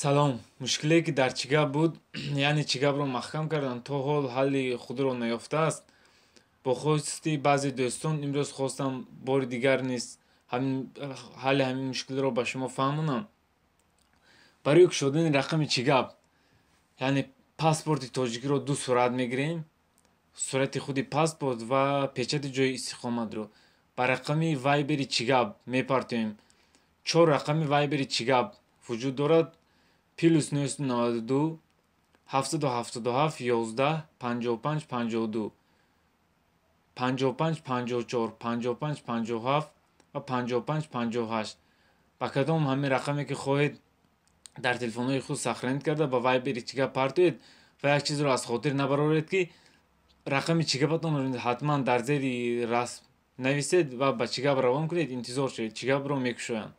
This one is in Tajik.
Салом. Мушкиле, ки дар Чигап буд, яъне Чигапро маҳкам карданд, то ҳол ҳалли худро наёфтааст. Бо хости баъзе дӯстон имрӯз хостам бори дигар низ ҳалли ҳамин мушкилро ба шумо фаҳмонам. Барои кушодани рақами Чигап, яъне паспорти тоҷикиро ду сурат мегирем, сурати худи паспорт ва печати ҷойи истиқоматро ба рақами Вайбери Чигап мепартоем. Чор рақами Вайбери Чигап вуҷуд дорад: +992 777 11 55 52, 55 54, 55 57 ва 55 58. Ба кадом ҳамин рақаме, ки хоҳед, дар телефонҳои худ сохранить карда, ба Вайбери Чигап партоед. Ва як чизро аз хотир набароред, ки рақами Чигапатонро ҳатман дар зери расм нависед ва ба Чигап равон кунед. Интизор шавед, Чигапро мекушоянд.